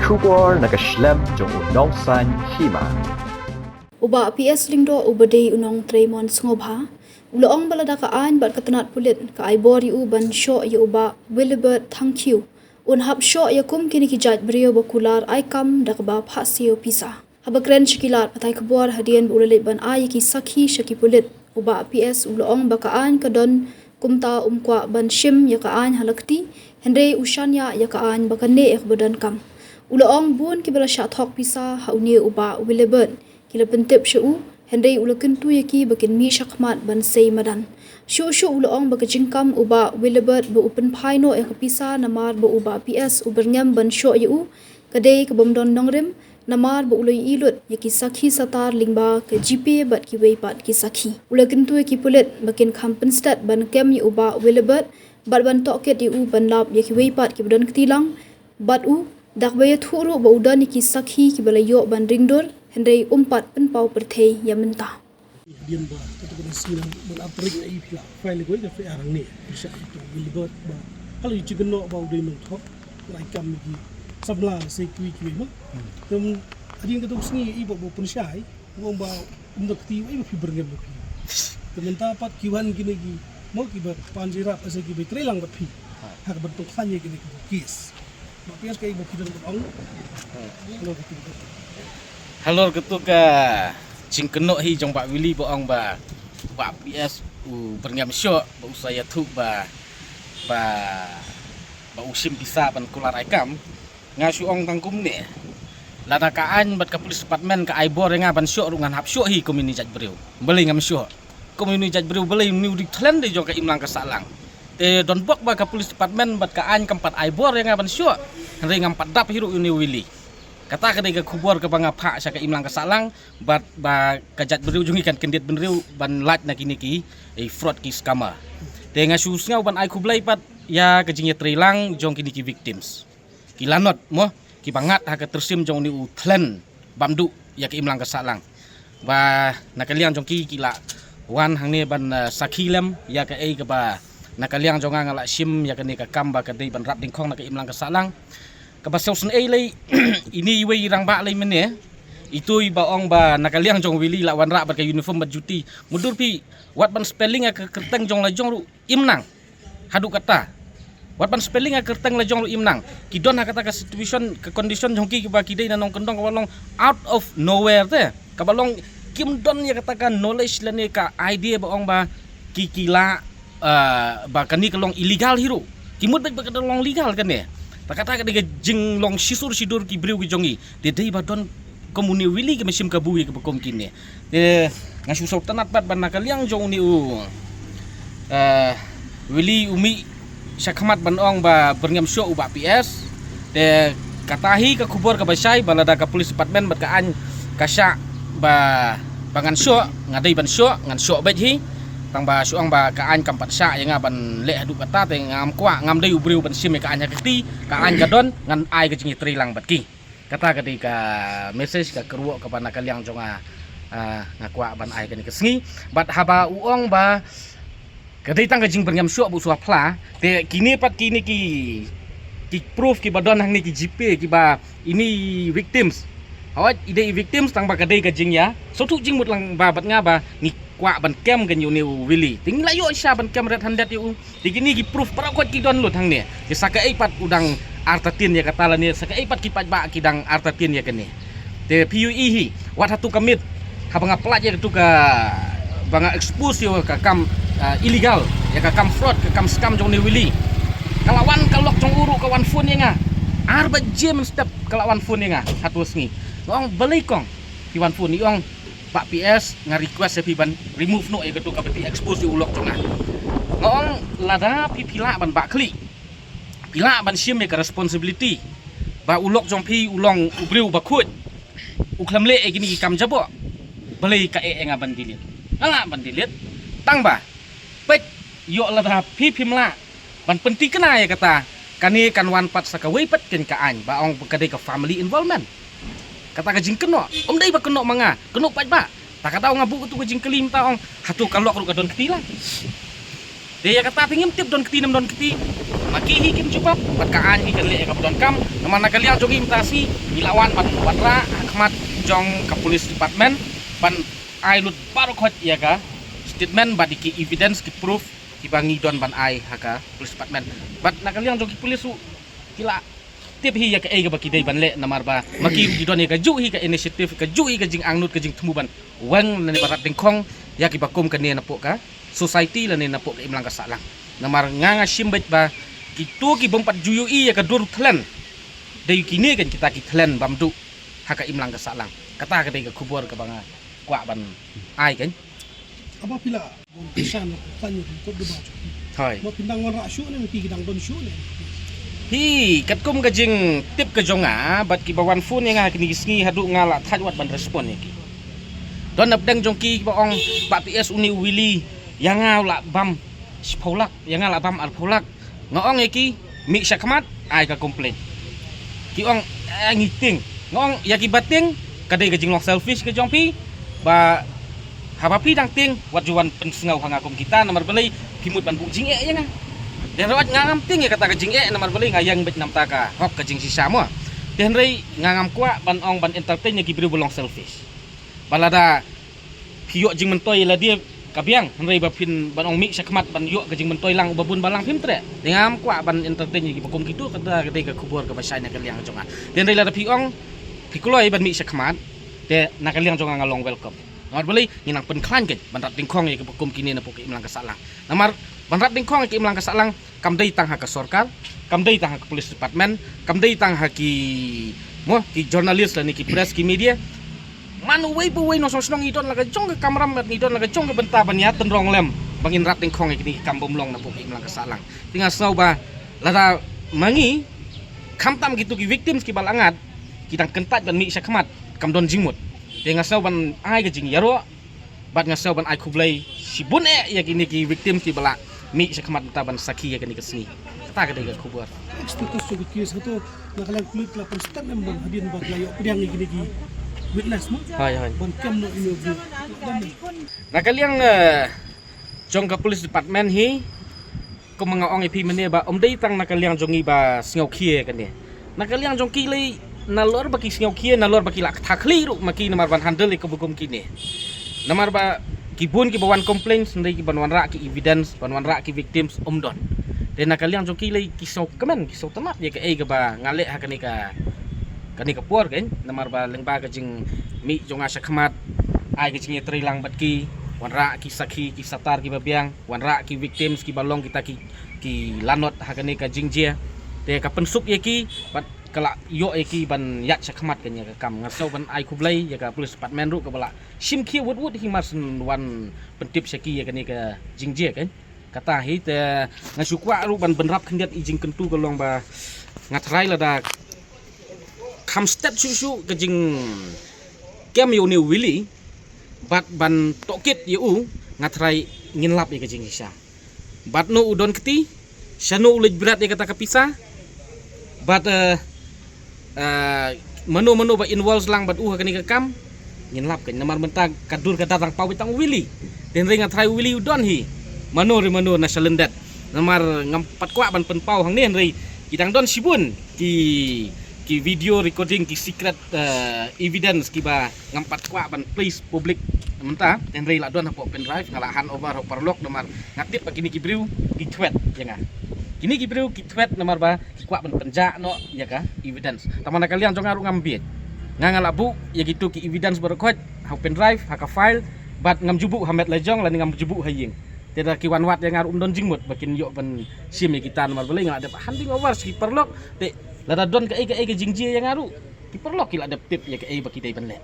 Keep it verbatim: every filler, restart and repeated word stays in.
Khubor na ka shlem jong u Nongsaiñ Hima. U Bah P S Lyngdoh uba dei u nong Trei Mon Sngewbha u la ong ba lada ka aiñ bad ka tnat pulit ka ai bor ïa u ban shoh ïa u Bah Willibert Thangkhiew, un hap shoh ïa kum kine ki jait briew ba kular ai kam da kaba phah siew pisa. Haba kren sha ki lad pathai khubor hadien ba u la leit ban ai ïa ki sakhi sha ki pulit, u Bah P S u la ong ba ka aiñ ka don, kumta um kwah ban shim ïa ka aiñ ha la kti, hynrei u shaniah ïa ka aiñ ba kane eh ba donkam. U la ong bun kiba la shah thok pisa ha une u Bah Willibert ki la pyntip sha u, hynrei u la kyntu ïa ki ba kin mih shakhmat ban sei madan. Shuh shuh u la ong ba ka jingkam u Bah Willibert ba u pynphai noh ïa ka pisa namar ba u Bah P S u byrngem ban shoh ïa u ka dei ka bym don nongrim, namar ba u la ïohi lut ïa ki sakhi satar lyngba ka GPay bad kiwei pat ki sakhi. U la kyntu ïa ki pulit ba kin kham pynstet ban kem ïa u Bah Willibert bad ban tohkit ïa u ban lap ïa kiwei pat kiba don kti lang bad u, da kaba ïathuh ruh ba u don ïa ki sakhi kiba la ïoh ban ringdur, hynrei um pat pynpaw pyrthei ïa mynta. Hadien ba kato ka sngi, ban artylli na i phi la file ko ka F I R hangne pyrshah ïa uto u Willibert ba ka la ïohi jingkynnoh ba u dei nongthoh, rai kam ïa ki samla la sei kiwei kiwei ma. Te hadien kato ka sngi i ba u pynshai u ong ba um da kti, i ba phi byrngem ba phi. Te mynta pat ki wan kine ki, mo, kiba pan jingïarap, ase kiba trei lang bad phi ha kaba pynkhlaiñ ïa kine ki case. Bah P S, kaei ba phi don ban ong halor kato ka jingkynnoh hi jong Bah Willy ba ong ba Bah P S u byrngem shoh, ba u sa ïathuh ba, ba, ba u shim pisa ban kular ai kam? Nga shu ong tang kumne, lada ka aiñ bad ka police department ka ai bor ïa nga ban shoh ruh ngan hap shoh hi kum ine i jait briew. Balei ngam shoh kum ine i jait briew? Balei? Une u dei u thlen dei jong ka imlang ka sahlang. Te don bok ba ka police department bad ka aiñ kam pat ai bor ïa nga ban shoh, hynrei ngam pat dap hi ruh ïa une u Willy. Kata ka dei ka khubor kaba nga phah sha ka imlang ka sahlang, bad ba ka jait bynriew jong ngi kan kyndit bynriew ban lait na kine ki, eh, fraud, ki scammer. Te nga shu sngew ban ai khublei pat ïa ka jingïatreilang jong kine ki victims, ki lanot, mo, kiba ngat ha ka tyrsim jong une u thlen bam duh ïa ka imlang ka sahlang. Ba na ka liang jong ki, ki la wan hangne ban, eh, sakhi lem ïa kaei kaba na ka liang jong nga, nga la shim ïa kane ka kam ba ka dei ban rap dyngkhong na ka imlang ka sahlang. Kaba sngewsynei lei, ine iwei i rangbah lei mynne, itu iba ong ba na ka liang jong u Willy la wanrah bad ka uniform bad juti. Mutdur phi, wat ban spelling ïa ka kyrteng jong la jong ruh im nang. Haduh katta, wat ban spelling ïa ka kyrteng la jong ruh im nang. Ki don ha kata ka situation, ka condition jong ki, kiba ki dei na nongkyndong kaba long out of nowhere te, kaba long kim don ïa kata ka knowledge lane ka idea ba ong ba ki, ki la, ah, ba kane ka long illegal hi ruh. Ki mut beit ba ka dang long legal kane. Ta kata ka dei ka jinglong shisur shidur ki briew ki jong ngi. Te dei ba don kum une u Willy ki mynsiem kabu ïa kiba kum kine. Te nga shu sngewtynnat pat ba na ka liang jong une u, eh, Willy u mih shakhmat ban ong ba byrngem shoh u Bah P S. Te kata hi ka khubor kaba shai, ba lada ka police department bad ka aiñ ka shah ba, ba ngan shoh, nga dei ban shoh, ngan shoh beit hi. Tang ba shu ong ba ka aiñ kam pat shah ïa nga ban leh haduh katta, te ngam kwah, ngam dei u briew ban shim ïa ka aiñ ha ka kti. Ka aiñ ka don, ngan ai ka jingïatreilang bad ki. Kata ka dei ka message, ka kyrwoh kaba na ka liang jong nga, ah, nga kwah ban ai kane ka sngi. Bad haba u ong ba ka dei tang ka jingbyrngem shoh ba u shu phla, te kine pat kine ki, ki proof kiba don hangne, ki GPay, kiba ine i victims. Hooid, i dei i victims, tang ba ka dei ka jingïa sngewthuh jingmut lang ba bad nga ba ngi kwah ban kem kane ïa une u Willy. Te ngi la ïoh shisha ban kem red handed ïa u. Te kine ki proof baroh khoit ki don lut hangne. Te sa kaei pat u dang artatien ïa kata lane sa kaei pat ki paidbah ki dang artatien ïa kane. Te phi ïohi hi, wat hato ka miet, haba nga pynlait ïa kato ka, ba nga expose ïa ka kam, ah, illegal, ïa ka kam fraud, ka kam scam jong une u Willy. Ka la wan ka lok jong u ruh ka wan phone ïa nga. Ar baje mynstep ka la wan phone ïa nga hato sngi. Nga ong balei kong phi wan phone? I ong Bah P S, nga request ïa phi ban remove noh ïa kato kaba phi expose ïa u lok jong nga. Nga ong lada phi, phi lah ban bah khlieh, phi lah ban shim ïa ka responsibility ba u lok jong phi u long u briew uba khuid, u khlem leh ïa kine ki kam jaboh, balei ka eh ïa nga ban delete? Nga lah ban delete. Tang ba peit, ïoh lada phi phim lah ban pynthikna ïa kata, kane kan wan pat sa kawei pat kein ka aiñ ba ong ka dei ka family involvement. Kata ka jingkynnoh, ym dei ba kynnoh ma nga, kynnoh paidbah. Ta ka daw nga buh kato ka jingkylli mynta, ong hato ka lok ruh ka don kti lang? Te ïa kata te ngim tip don kti ne ym don kti. Ma ki hi kin jubab, bad ka aiñ hi kan leh ïa kaba donkam. Namar na ka liang jong ngi mynta shi, ngi la wan ban wanrah ha khmat jong ka police department ban ai lut baroh khoit ïa ka statement bad ïa ki evidence, ki proof kiba ngi don ban ai ha ka police department. Bad na ka liang jong ki police ruh ki la tip hi ïa kaei kaba ki dei ban leh, namar ba ma ki ruh ki don ïa kajuh hi ka initiative, kajuh hi ka jingangnud, ka jingthmu ban weng lane ban rat dyngkhong ïa kiba kum kane napoh ka society lane napoh ka imlang ka sahlang. Namar nga nga shim beit ba kito ki bym pat ju ïohi ïa ka dur thlen, dei kine kan kita ki thlen bym duh ha ka imlang ka sahlang. Kata ka dei ka khubor kaba nga kwah ban ai kan. Aba phi la bom kisan la phi tanya phi kot deba. Hoi. Ma phi dang wanrah shuh ne, ma phi dang don shuh ne. Hi, katkum ka jingtip ka jong nga bad kiba wan phone ïa nga ha kine ki sngi haduh nga la thait wat ban respond ïa ki. Don na pdeng jong ki ba ong ba P S une u Willy ïa nga u la bam shiphew lak, ïa nga la bam arphew lak. Nga ong ïa ki, mih shakhmat, ai ka complaint. Ki ong, eh, ngi tieng. Nga ong ïa kiba tieng, ka dei ka jinglong selfish ka jong phi. Ba haba phi dang tieng, wat ju wan pynsngew ha nga kum kita, namar balei phi mut ban buh jingeh ïa nga. Te hynrei wat nga ngam tieng ïa kata ka jingeh, namar balei nga ïeng beit namar ka hok ka jingshisha mo. Te hynrei nga ngam kwah ban ong ban entertain ïa ki briew ba long selfish. Ba lada phi ïoh jingmyntoi ïa lade ka biang, hynrei ba phin ban ong mih shakhmat ban ïoh ka jingmyntoi lang uba bun balang phim treh. Te ngam kwah ban entertain ïa kiba kum kito, kata ka dei ka khubor kaba shai na ka liang jong nga. Te hynrei lada phi ong phi kloi ban mih shakhmat, te na ka liang jong nga nga long welcome. Namar balei ngi nang pynkhlaiñ keiñ ban rat dyngkhong ïa kiba kum kine napoh ka imlang ka sahlang. Namar ban rat dyngkhong ïa ka imlang ka sahlang, kam dei tang ha ka sorkar, kam dei tang ha ka police department, kam dei tang ha ki, mo, ki journalist lane ki press, ki media. Man uwei pa uwei nongshong shnong ngi don la ka jong ka kamram, ngi don la ka jong ka bynta ban ïa tynrong lem ba ngin rat dyngkhong ïa kine ki kam bym long napoh ka imlang ka sahlang. Te nga sngew ba lada ma ngi, khamtam kito ki victims kiba la ngat, ki dang kyntait ban mih shakhmat, kam don jingmut. Te nga sngew ban ai ka jingïaroh bad nga sngew ban ai khublei shibun eh ïa kine ki victims kiba la mih shakhmat mynta ban sakhi ïa kane ka sngi. Kata ka dei ka khubor. Status jong ka case hato na ka liang pulit la pynstep em ban hadien ba la ïoh pdiang ïa kine ki witness mo? Hoi, hoi. Ban kem noh ïa u. Na ka liang, eh, jong ka police department hi, kum nga ong ïa phi mynne ba ym dei tang na ka liang jong ngi ba sngew khie kane. Na ka liang jong ki lei nalor ba ki sngew khie, nalor ba ki la kata khlieh ruh ma ki namar ban handle ïa kaba kum kine. Namar ba ki bun kiba wan complain, hynrei kiban wanrah ki evidence, ban wanrah ki victims ym don. Te na ka liang jong ki lei ki sngew kmen, ki sngew tynnat ïa kaei kaba nga leh ha kane ka, kane ka por keiñ, namar ba lyngba ka jingmih jong nga shakhmat, ai ka jingïatreilang bad ki, wanrah ki sakhi, ki satar kiba biang, wanrah ki victims kiba long kita ki, ki lanot ha kane ka jingjia. Te ka pynsuk ïa ki bad ka la ïoh ïa ki ban ïaid shakhmat kane ka kam. Nga sngew ban ai khublei ïa ka police department ruh kaba la shim khie wut wut hi mar shen wan pyntip sha ki ïa kane ka jingjia kane. Kata hi te nga shu kwah ruh ban bynrap khyndiat i jingkyntu ka long ba nga tharai lada kham stet shuh shuh ka jingkem ïa une u Willy bad ban tohkit ïa u, nga tharai ngin lap ïa ka jingshisha. Bad no u don kti, shano u leit bret ïa kata ka pisa, bad, eh, eh, mano mano ba involve lang bad u ha kane ka kam, ngin lap keiñ. Namar mynta ka dur ka dar dang paw beit tang u Willy. Te hynrei nga tharai u Willy u don hi mano re mano na shalyndet. Namar ngam pat kwah ban pynpaw hangne hynrei ki dang don shibun ki, ki video recording, ki secret, eh, evidence kiba ngam pat kwah ban place public mynta, hynrei la don hapoh pendrive, nga la hand over ha u paralok namar nga tip ba kine ki briew ki thwet ïa nga. Kine ki briew ki thwet namar ba ki kwah ban pynjah noh ïa ka evidence. Tangba na ka liang jong nga ruh ngam bieit. Nga nga la buh ïa kito ki evidence baroh khoit ha u pendrive, ha ka file, bad ngam ju buh ha met la jong lane ngam ju buh ha ïing. Te da ki wan wad ïa nga ruh ym don jingmut ba kin ïoh ban shim ïa kita namar balei nga la dep handing over sha ki paralok. Te lada don kaei kaei ka jingjia ïa nga ruh, ki paralok ki la dep tip ïa kaei ba ki dei ban leh.